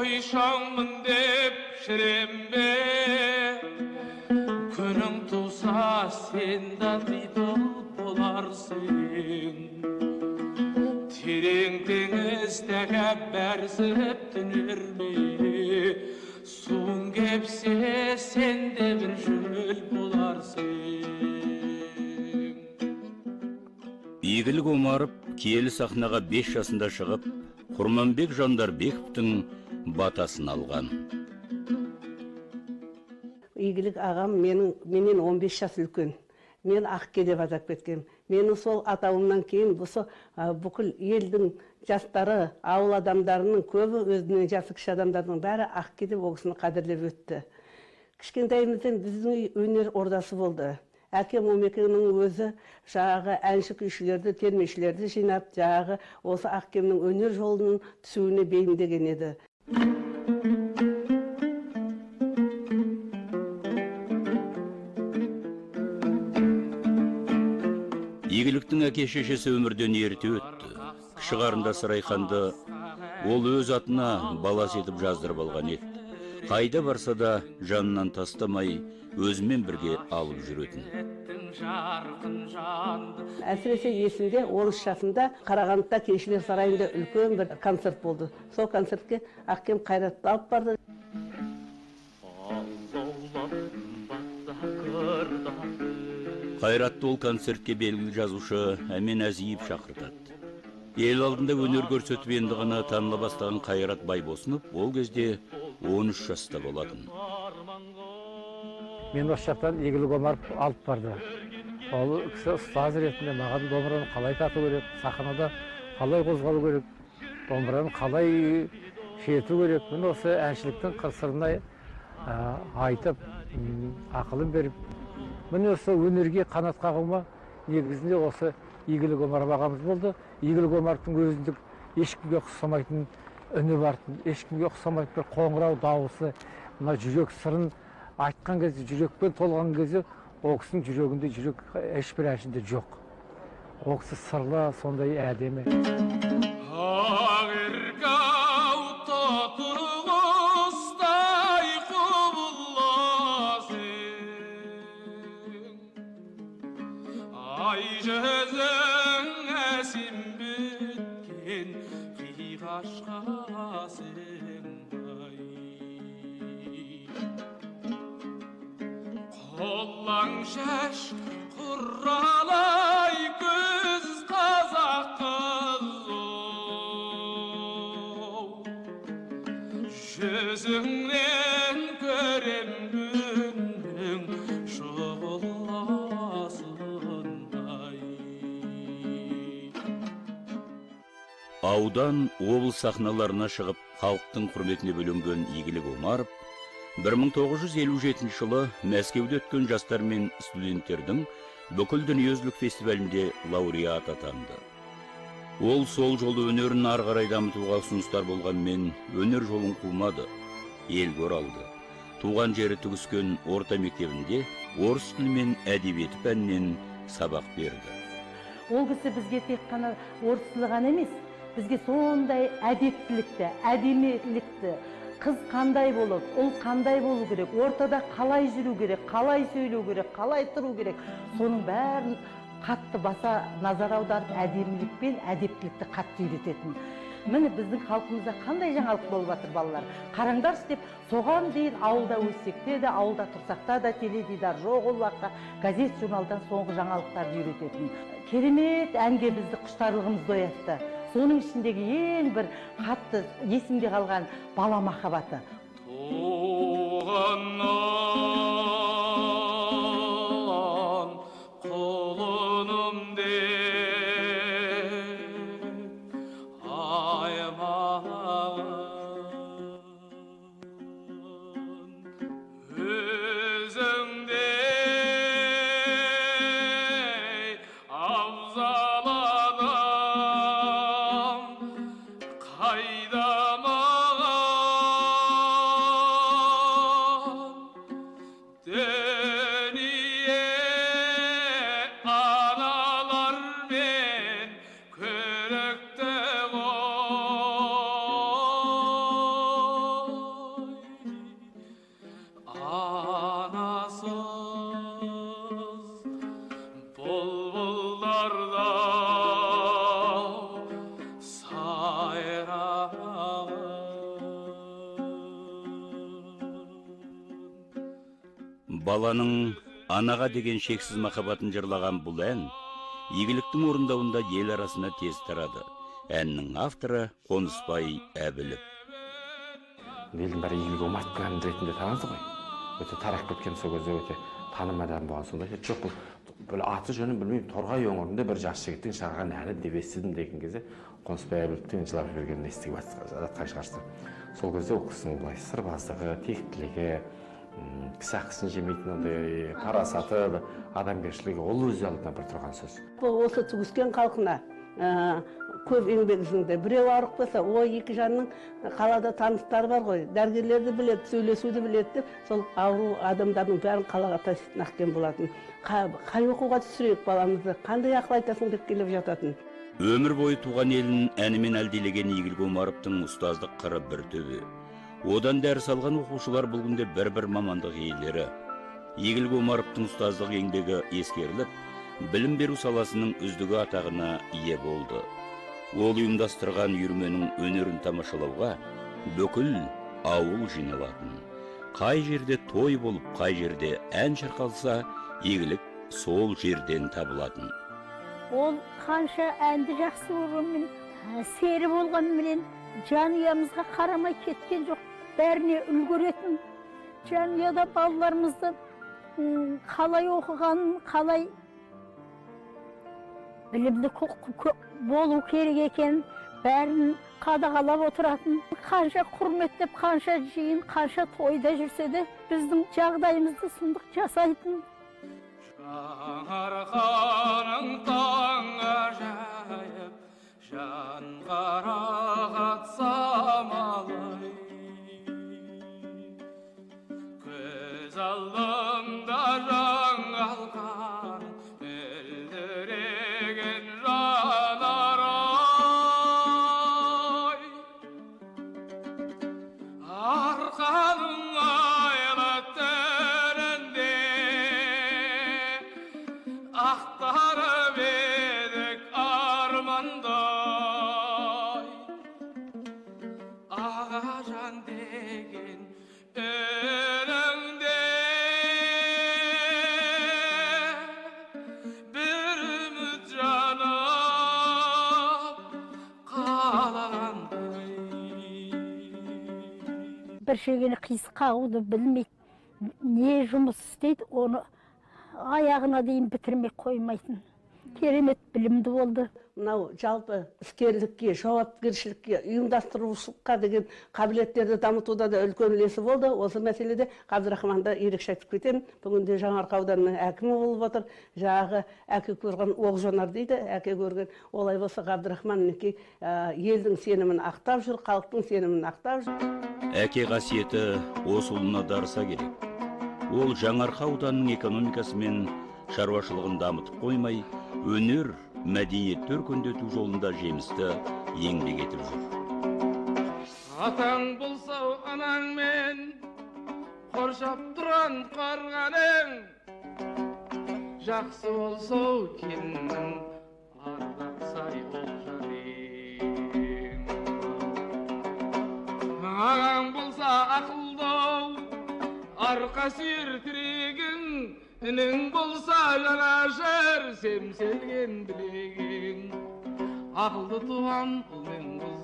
Ойшаңмын деп шіренбе, күнің туса сен татитын боларсың. Терең теңіз тәкәббәрсіп түнерме, суың кепсе сен де бір шөл боларсың. Игілік Омаров киелі сахнаға 5 жасында шығып, Құрманбек Жандарбековтің батасын алған. Игілік ағам менен 15 жас үлкен. Мен Ақке деп атап кеткем. Менің сол атауымнан кейін бүкіл елдің жастары, ауыл адамдарының көбі, өзінен жасы кіші адамдардың бәрі Ақке деп ол кісіні қадірлеп өтті. Кішкентайымыздан біздің үй өнер ордасы болды. Әкем Омекеңнің өзі жаңағы әнші күйшілерді, термешілерді жинап, жаңағы осы Ақкемнің өнер жолының түсуіне бейімдеген еді. Игіліктің әке шешесі өмірден ерте өтті. Кіші қарындасы Райханды ол өз атына баласы етіп жаздырып алған еді. Қайда барса да жанынан тастамай, өзімен бірге алып жүретін. Әсіресе есімде 13 жасымда Қарағандыда Кеншілер сарайында үлкен бір концерт болды. Сол концертке Ақкем Қайратты алып барды. Қайратты ол концертке белгілі жазушы Әмен Әзиев шақыртады. Ел алдында өнер көрсетіп енді ғана таныла бастаған Қайрат Байбосынов ол кезде 13 жаста болатын. Мен осы жақтан Игілік Омаров алып барды. Ол кісі ұстаз ретінде маған домбыраны қалай тарту керек, сахнада қалай қозғалу керек, домбыраны қалай шерту керек. Мен осы әншіліктің қыр-сырын айтып, ақылын беріп, міне осы өнерге қанат қағуыма негізінде осы Игілік Омаров ағамыз болды. Игілік Омаровтың өзіндік ешкімге ұқсамайтын үні бар, ешкімге ұқсамайтын бір қоңырау дауысы, мына жүрек сырын айтқан кезде, жүрекпен толған кезде ол кісінің жүрегінде жүрек ешбір әншінде жоқ. Ол кісі сырлы, сондай әдемі. Қоллаң шаш құралай көз қазақ қызы, жүзіңнен көрем күннің шұғыласындай. Аудан облыс сахналарына шығып, халықтың құрметіне бөленген Игілік Омаров 1957 жылы Мәскеуде өткен жастар мен студенттердің бүкіл дүниежүзілік фестивалінде лауреат атанды. Ол сол жолы өнерін ары қарай дамытуға ұсыныстар болғанмен өнер жолын қумады, елге оралды. Туған жері Түгіскен орта мектебінде орыс тілі мен әдебиеті пәнінен сабақ берді. Ол кісі бізге тек қана орыс тілі ғана емес, бізге сондай әдептілікті, әдемілікті, қыз қандай болып, ұл қандай болу керек, ортада қалай жүру керек, қалай сөйлеу керек, қалай тұру керек, соның бәрін қатты баса назар аударып, әдемілік пен әдептілікті қатты үйрететін. Міне біздің халқымызда қандай жаңалық болып жатыр, балалар, қараңдаршы деп, соған дейін ауылда өссек те де, ауылда тұрсақ та теледидар жоқ ол уақытта, газет журналдан соңғы жаңалықтарды үйрететін. Керемет әнге бізді құштарлығымызды оятты. Соның ішіндегі ең бір қатты есімде қалған бала махаббаты. Туғаннан құлыным деп аймаған, өзіңдей абзал адам қайда маған? Анасыз бұлбұлдарда сайраған. Баланың анаға деген шексіз махаббатын жырлаған бұл ән Игіліктің орындауында ел арасына тез тарады. Әннің авторы Қонысбай Әбілов. Елдің бәрі Игілік Омаровтың әні ретінде таныды ғой. Өте тарап кеткен сол кезде өте танымал ән болған. Сонда айтады, жоқ, бұл аты жөнін білмеймін, Торғай өңірінде бір жас жігіттің шығарған әні деп естідім деген кезде Қонысбай Әбіловтің жылап жібергенін естіп жатқан шығарсыздар. Сол кезде ол кісінің былай сырбаздығы, тектілігі, кісі ақысын жемейтін андай парасаты, адамгершілігі, ол өз алдына бір тұрған сөз. Осы Түгіскен халқына көп еңбек сіңді. Біреу ауырып қалса, ой, екі жанның қалада таныстары бар ғой, дәрігерлерді біледі, сөйлесуді біледі деп, сол ауру адамдардың бәрін қалаға таситын ақкен болатын. Қай оқуға түсірейік баламызды, қандай ақыл айтасың деп келіп жататын. Өмір бойы туған елін әнімен әлдилеген Игілік Омаровтың ұстаздық қыры бір төбе. Одан дәріс алған оқушылар бұл күнде бір-бір мамандық иелері. Игілік Омаровтың ұстаздық еңбегі ескеріліп, білім беру саласының үздігі атағына ие болды. Ол ұйымдастырған үйірменің өнерін тамашалауға бүкіл ауыл жиналатын. Қай жерде той болып, қай жерде ән шырқалса, Игілік сол жерден табылатын. Ол қанша әнді жақсы көргенмен, сері болғанменен жанұямызға қарамай кеткен жоқ. Бәріне үлгеретін. Жанұяда балаларымызды қалай оқығанын, қалай білімді болу керек екенін бәрін қадағалап отыратын. Қанша құрметтеп, қанша жиын, қанша тойда жүрсе де біздің жағдайымызды сұмдық жасайтын. Жаңарқаның таңы жайып, жанға рахат самалай. Көз алдымда жаңалған мөлдіреген жанар-ай. Арқаның айлы түнінде ақтарып едік армандай. Ағажан деген үніңде бір үміт жанып қалғандай. Бір шегені қисық қағуды білмейді, не жұмыс істейді, оны аяғына дейін бітірмей қоймайтын. Керемет білімді болды. Мынау жалпы іскерлікке, жауапкершілікке, ұйымдастырушылыққа деген қабілеттерді дамытуда да үлкен үлесі болды. Осы мәселеде Қабдырахманды ерекше айтып кетемін. Бүгінде Жаңаарқа ауданының әкімі болып отыр. Жаңағы әке көрген оқ жонар дейді, әке көрген. Олай болса Қабдырахман мінекей елдің сенімін ақтап жүр, халықтың сенімін ақтап жүр. Әке қасиеті осы ұлына дарыса керек. Ол Жаңаарқа ауданының экономикасы мен шаруашылығын дамытып қоймай, өнер, мәдениетті өркендету жолында жемісті еңбек етіп жүр. Атаң болса анаңмен қоршап тұрған қорғаның, жақсы болса келіннің ардақ сай олжаның. Ағаң болса ақылды, арқа сүйер тірегің, інің болса жанашыр семселген білегің. Ақылды туған ұл мен қыз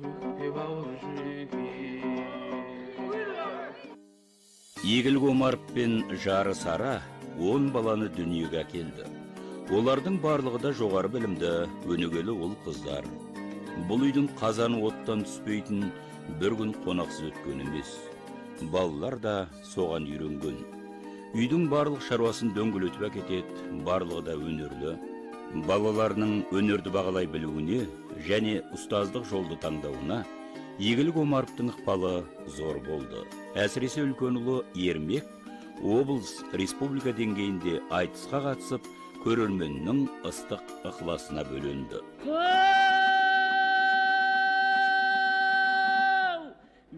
өкпе бауыр жүрегің. Игілік Омаров пен жары Сара 10 баланы дүниеге әкелді. Олардың барлығы да жоғары білімді, өнегелі ұл қыздар. Бұл үйдің қазаны оттан түспейтін, бір күн қонақсыз өткен емес. Балалар да соған үйренген. Үйдің барлық шаруасын дөңгелетіп әкетеді, барлығы да өнерлі. Балаларының өнерді бағалай білуіне және ұстаздық жолды таңдауына Игілік Омаровтың ықпалы зор болды. Әсіресе үлкен ұлы Ермек облыс, республика деңгейінде айтысқа қатысып, көрерменнің ыстық ықыласына бөленді.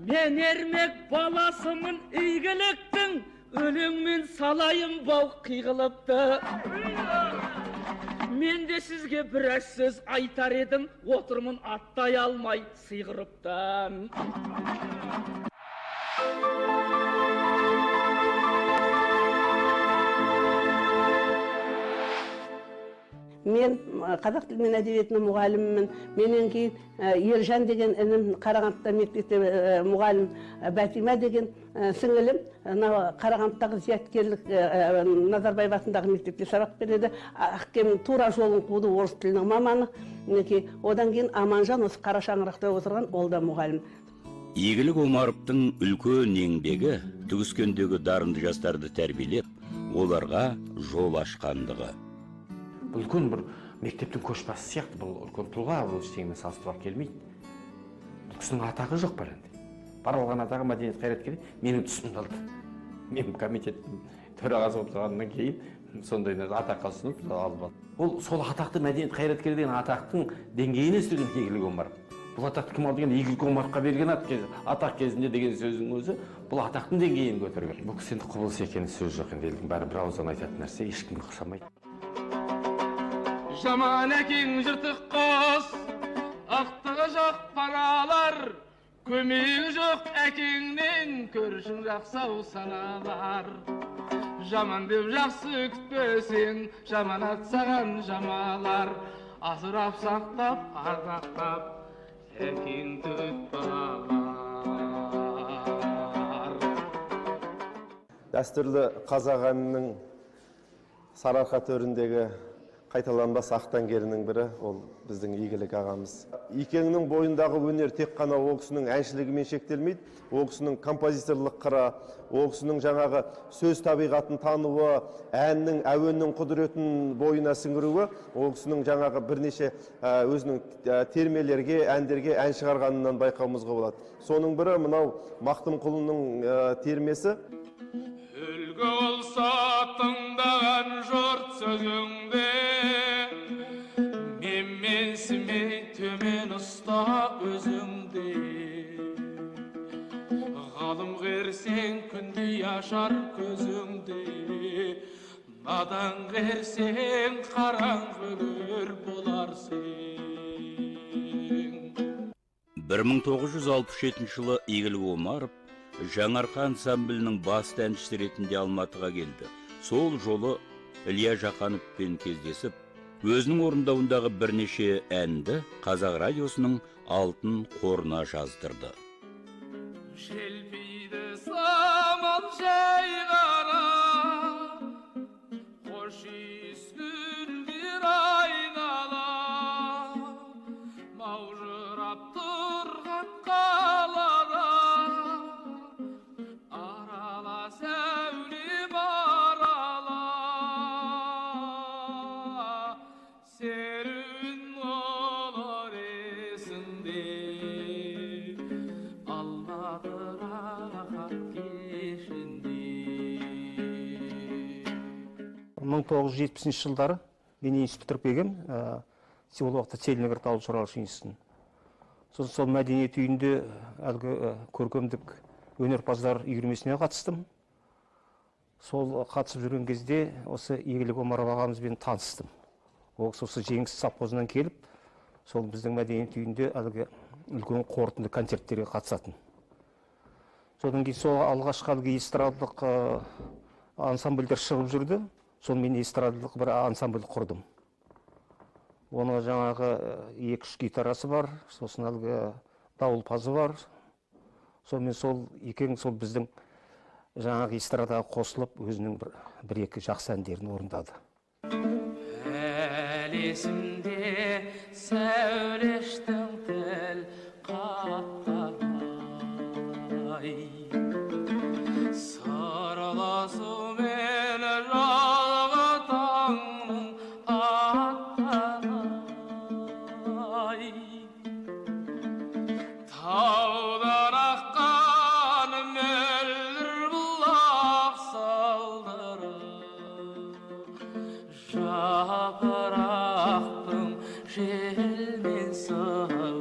Мен ермек баласымын игіліктің, өлеңмен салайын бау қиғылыпты. Мен де сізге біраз сөз айтар едім, отырмын аттай алмай сыйғырыптан. Мен қазақ тілі мен әдебиетінің мұғалімімін. Менен кейін Ержан деген інім Қарағандыда мектепте мұғалім, Бәтима деген сіңілім Қарағандыдағы зияткерлік Назарбаев атындағы мектепте сабақ береді. Әкем тура жолын қуды, орыс тілінің маманы. Мінекей, одан кейін Аманжан осы қара шаңырақта отырған, ол да мұғалім. Игілік Омаровтың үлкен еңбегі Түгіскендегі дарынды жастарды тәрбиелеп, оларға жол ашқандығы. Бұл үлкен бір мектептің көшбасшысы сияқты, бұл үлкен тұлға, бұл ештеңемен салыстыруға келмейді. Бұл кісінің атағы жоқ бар енді. Бар алған атағы мәдениет қайраткері менің тұсымда алды. Мен комитеттің төрағасы болып тұрғаннан кейін сондай атаққа ұсынып алып алды. Ол сол атақты мәдениет қайраткері деген атақтың деңгейіне түсірген Игілік Омаров. Бұл атақты кім алды деген Игілік Омаровқа берген атақ кезінде деген сөздің өзі бұл атақтың деңгейін көтерген. Бұл кісі енді құбылыс екені сөз жоқ, енді елдің бәрі бір ауыздан айтатын нәрсе, ешкімге ұқсамайды. Жаман әкең жыртық қос, ақтығы жоқ паралар, көмегі жоқ әкеңнен көршің жақсы ау саналар. Жаман деп жақсы күтпесең, жаманат саған жамалар. Асырап сақтап, ардақтап, әкең түт балалар. Дәстүрлі қазақ әнінің Сарыарқа төріндегі қайталанбас ақтаңгерінің бірі ол біздің Игілік ағамыз. Икеңнің бойындағы өнер тек қана ол кісінің әншілігімен шектелмейді, ол кісінің композиторлық қыры, ол кісінің жаңағы сөз табиғатын тануы, әннің, әуеннің құдіретін бойына сіңіруі, ол кісінің жаңағы бірнеше өзінің термелерге, әндерге ән шығарғанынан байқауымызға болады. Соның бірі мынау Мақтымқұлының термесі. Үлгі болса тыңдаған жұрт сөзіңді, менменсімей төмен ұста өзіңді. Ғалым қерсең күндей ашар көзіңді, надан қерсең қараңғы көр боларсың. 1967 жылы Игілік Омаров Жаңарқа ансамблінің басты әншісі ретінде Алматыға келді. Сол жолы Ілия Жақановпен кездесіп, өзінің орындауындағы бірнеше әнді Қазақ радиосының алтын қорына жаздырды. Желпиді самал жай ғана, қош иіс гүлдер айнала, маужырап тұрған қалада, арала сәулем арала, серуен olur есіңде, Алматы рахат кешінде. 1970 жылдары мен институт бітіріп келгем, ол уақытта Целиноград ауыл шаруашылық институтын. Сосын сол мәдениет үйінде әлгі көркемдік өнерпаздар үйірмесіне қатыстым. Сол қатысып жүрген кезде осы Игілік Омаров ағамызбен таныстым. Ол кісі осы Жеңіс совхозынан келіп, сол біздің мәдениет үйінде әлгі үлкен қорытынды концерттерге қатысатын. Содан кейін сол алғашқы әлгі эстрадалық ансамбльдер шығып жүрді. Сол мен эстрадалық бір ансамбль құрдым. Оны жаңағы 2-3 гитарасы бар, сосын әлгі дауылпазы бар. Сонымен сол екеуің сол біздің жаңағы эстрадаға қосылып, өзінің бір-екі жақсы әндерін орындады. Әлі есімде сәулештің тіл қатқанай, сырласумен жалғы таңның атқанай, таудан аққан мөлдір бұлақ сылдыры, жапырақтың желмен сыбдыры.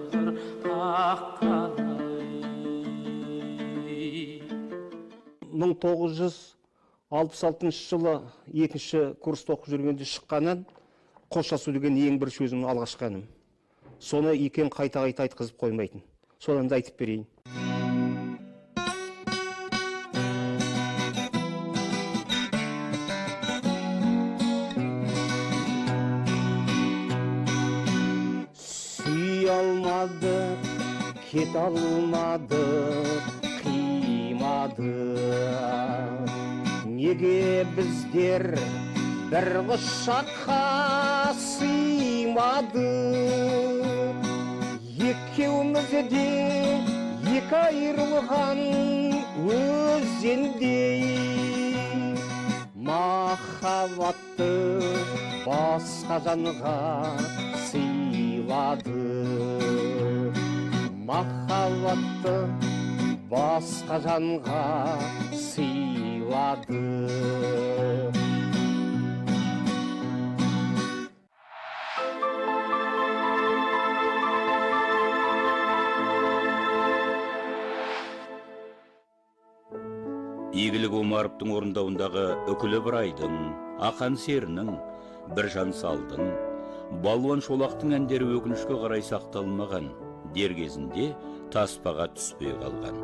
1966 жылы екінші курста оқып жүргенде шыққан ән «Қоштасу» деген ең бірінші өзімнің алғашқы әнім. Соны екен қайта-қайта айтқызып қоймайтын. Сол әнді айтып берейін. Сүй алмадық, кет алмадық, қимадық. Неге біздер бір құшаққа сыймадық? Екеуміз де екі айырылған өзендей, махаббатты басқа жанға сыйладық. Махаббатты басқа жанға сыйладық. Игілік Омаровтың орындауындағы Үкілі Ыбырайдың, Ақан Серінің, Біржан Салдың, Балуан Шолақтың әндері өкінішке қарай сақталмаған, дер кезінде таспаға түспей қалған.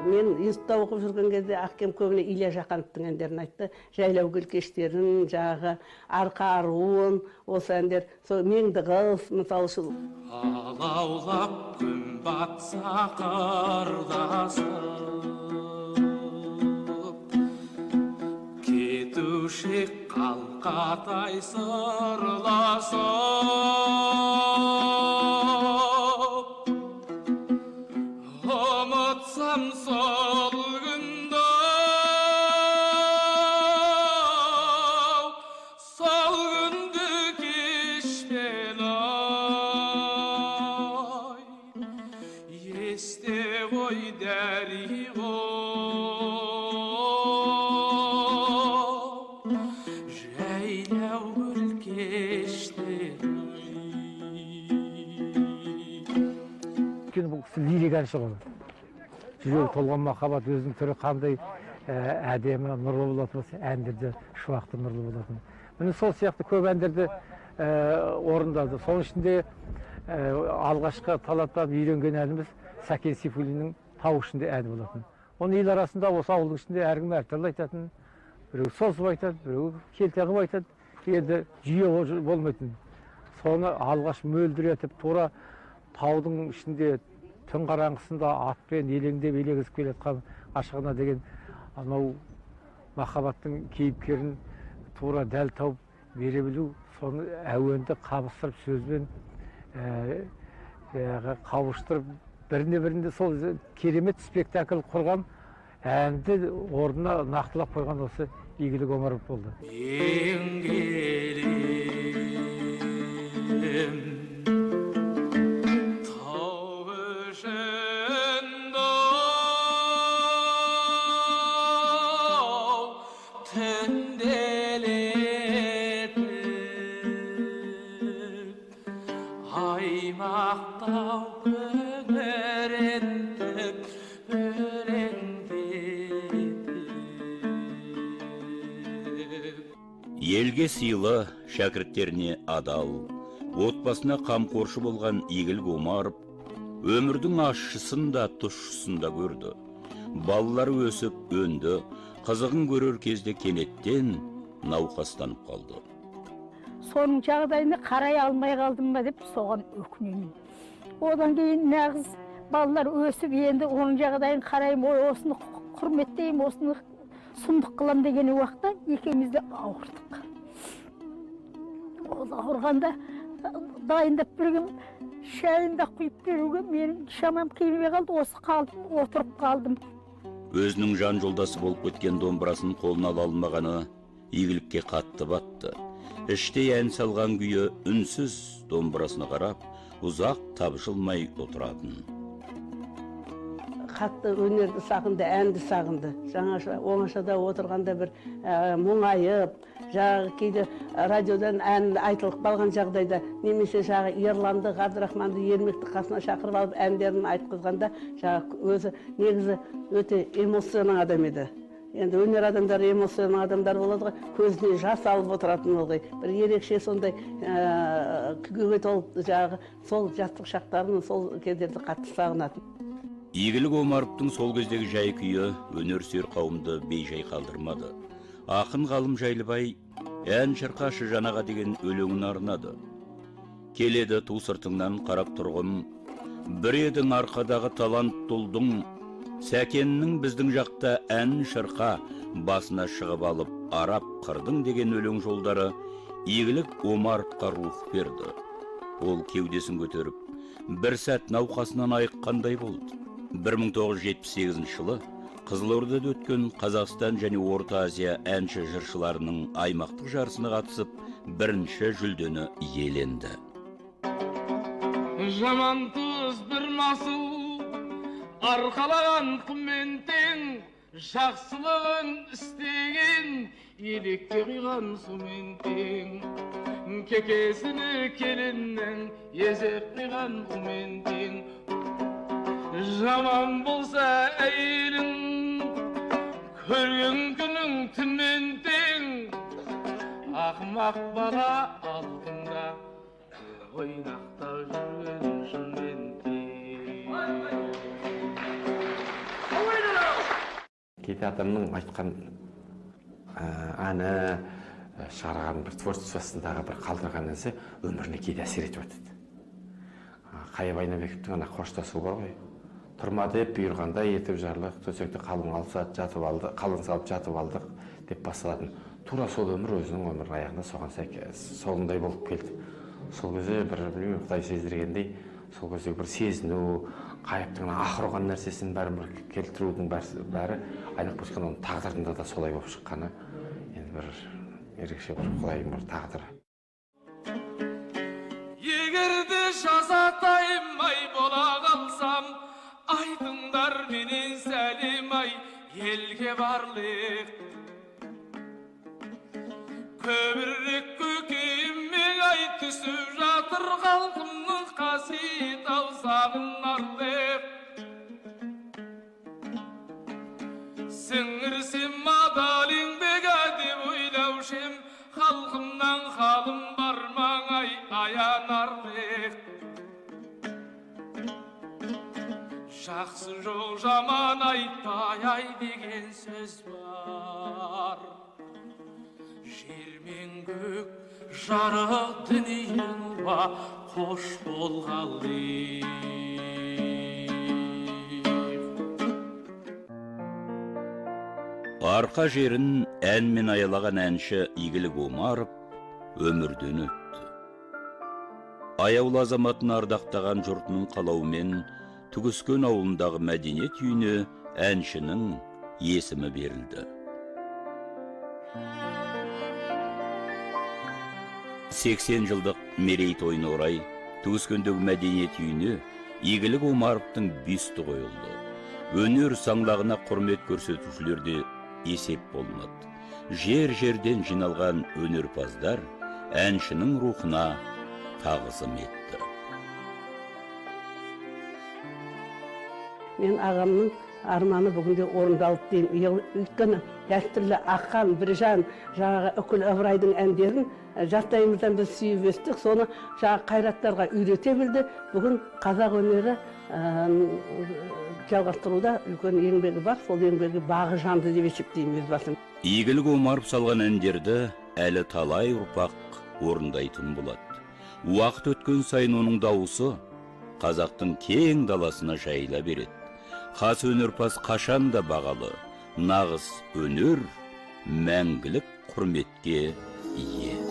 Мен институтта оқып жүрген кезде әкем көбіне Илья Жақановтың әндерін айтты. Жайлау гүл кештерін, жаңағы Арқа аруын, осы әндер, сол Меңді қыз, мысалы үшін. Алаулап күн батса қырдасып, кетуші қалқатай сырласып, ұмытсам сол күнді, сол күнді кешпен ай, есте ғой дәриғо, жайлау гүл кештері. Өйткені бұл кісі лирик әнші ғой. Жүрегі толған махаббат, өзінің түрі қандай әдемі, нұрлы болатын болса, әндерде шуақты нұрлы болатын. Міне сол сияқты көп әндерді орындады. Соның ішінде алғашқы талаптан үйренген әніміз Сәкен Сейфуллиннің «Тау ішінде» әні болатын. Оны ел арасында, осы ауылдың ішінде әркім әртүрлі айтатын, біреу созып айтады, біреу келте қылып айтады. Енді жүйе болмайтын. Соны алғаш мөлдіретіп, тура таудың ішінде түн қараңғысында атпен елеңдеп елегізіп келе жатқан ғашығына деген анау махаббаттың кейіпкерін тура дәл тауып бере білу, соны әуенді қабыстырып сөзбен қауыштырып, біріне бірінде сол керемет спектакль құрған әнді орнына нақтылап қойған осы Игілік Омаров болды. Мен келем тау ішінде, түнделетіп, аймақтау күңірентіп, өлеңдетіп. Елге сыйлы, шәкірттеріне адал, отбасына қамқоршы болған Игілік Омаров өмірдің ащысын да тұщысын да көрді. Балалары өсіп өнді, қызығын көрер кезде кенеттен науқастанып қалды. Соның жағдайына қарай алмай қалдым ба деп соған өкінемін. Одан кейін нағыз балалар өсіп, енді оның жағдайын қараймын, ой, осыны құрметтеймін, осыны сұмдық қылам деген уақытта екеуміз де ауырдық. Ол ауырғанда дайындап берген шайын да құйып беруге менің шамам келмей қалды, осы қалдым, отырып қалдым. Өзінің жан жолдасы болып кеткен домбырасын қолына ала алмағаны Игілікке қатты батты. Іштей ән салған күйі үнсіз домбырасына қарап, ұзақ тапжылмай отыратын. Қатты өнерді сағынды, әнді сағынды. Жаңаша оңашада отырғанда бір мұңайып, жаңағы кейде радиодан ән айтылып қалған жағдайда, немесе жаңағы Ерланды, Ғабдрахманды, Ермекті қасына шақырып алып әндерін айтқызғанда, жаңағы өзі негізі өте эмоцияның адам еді. Енді өнер адамдары эмоцияның адамдар болады ғой, көзіне жас алып отыратын ылғи. Бір ерекше сондай күйге толып, жаңағы сол жастық шақтарын, сол кездерді қатты сағынатын. Игілік Омаровтың сол кездегі жай күйі өнер сүйер қауымды бейжай қалдырмады. Ақын Ғалым Жайлыбай ән шырқашы Жанаға деген өлеңін арнады. Келеді ту сыртыңнан қарап тұрғым, бір едің арқадағы талант тұлдың, Сәкеннің біздің жақта ән шырқа басына шығып алып арап қырдың деген өлең жолдары Игілік Омаровқа рух берді. Ол кеудесін көтеріп, бір сәт науқасынан айыққандай болды. 1978 жылы Қызылордада өткен Қазақстан және Орта Азия әнші жыршыларының аймақтық жарысына қатысып, бірінші жүлдені иеленді. Жаман туыс бір масыл, арқалаған құммен тең, жақсылығын істеген, елекке құйған сумен тең. Кекесіні келіннің езеп құйған ұмен тең. Жаман болса әйелің, көрген күнің түнмен тең. Ақымақ бала алдында ойнақтап жүрген шынмен тең. Кейде адамның айтқан әні, шығарған бір творчествосындағы бір қалдырған нәрсе өміріне кейде әсер етіп жатады. Қайып Айнабековтің ана қоштасуы бар ғой. Тұрма деп бұйырғандай етіп жарлық, төсекті қалың алып жатып алды, қалың салып жатып алдық деп басталатын. Тура сол өмір өзінің өмірінің аяғында соған сәйкес солындай болып келді. Сол кезде бір білмеймін, Құдай сездіргендей, сол кезде бір сезіну, Қайыптың ақыр ұрған нәрсесін бәрін бір келтірудің бәрі айналып кеткен, оның тағдырында да солай болып шыққаны енді бір ерекше бір Құдайдың бір тағдыры. Егер де жазатайым ай бола қалсам, айтыңдар менен сәлем ай елге барлық. Көбірек көкейіме ай түсіп жатыр халқымның қасиет ау сағынарлық. Сіңірсем адал еңбек деп ойлаушы ем, халқымнан халым бар маңай аянарлық. Жақсы жоқ жаман айтпай ай деген сөз бар. Жер мен көк жарық дүниең уа қош болғалы. Арқа жерін әнмен аялаған әнші Игілік Омаров өмірден өтті. Аяулы азаматын ардақтаған жұртының қалауымен Түгіскен ауылындағы мәдениет үйіне әншінің есімі берілді. 80 жылдық мерейтойына орай Түгіскендегі мәдениет үйіне Игілік Омаровтың бюсті қойылды. Өнер саңлағына құрмет көрсетушілерде есеп болмады. Жер-жерден жиналған өнерпаздар әншінің рухына тағзым етті. Мен ағамның арманы бүгінде орындалды деймін. Өйткені дәстүрлі Ақан, Біржан, жаңағы Үкіл Ыбырайдың әндерін жастайымыздан біз сүйіп өстік, соны жаңағы қайраттарға үйрете білді. Бүгін қазақ өнері жалғастыруда үлкен еңбегі бар, сол еңбегі бағы жанды деп есептеймін өз басым. Игілік Омаров салған әндерді әлі талай ұрпақ орындайтын болады. Уақыт өткен сайын оның дауысы қазақтың кең даласына жайыла береді. Хас өнерпаз қашан да бағалы, нағыз өнер мәңгілік құрметке ие.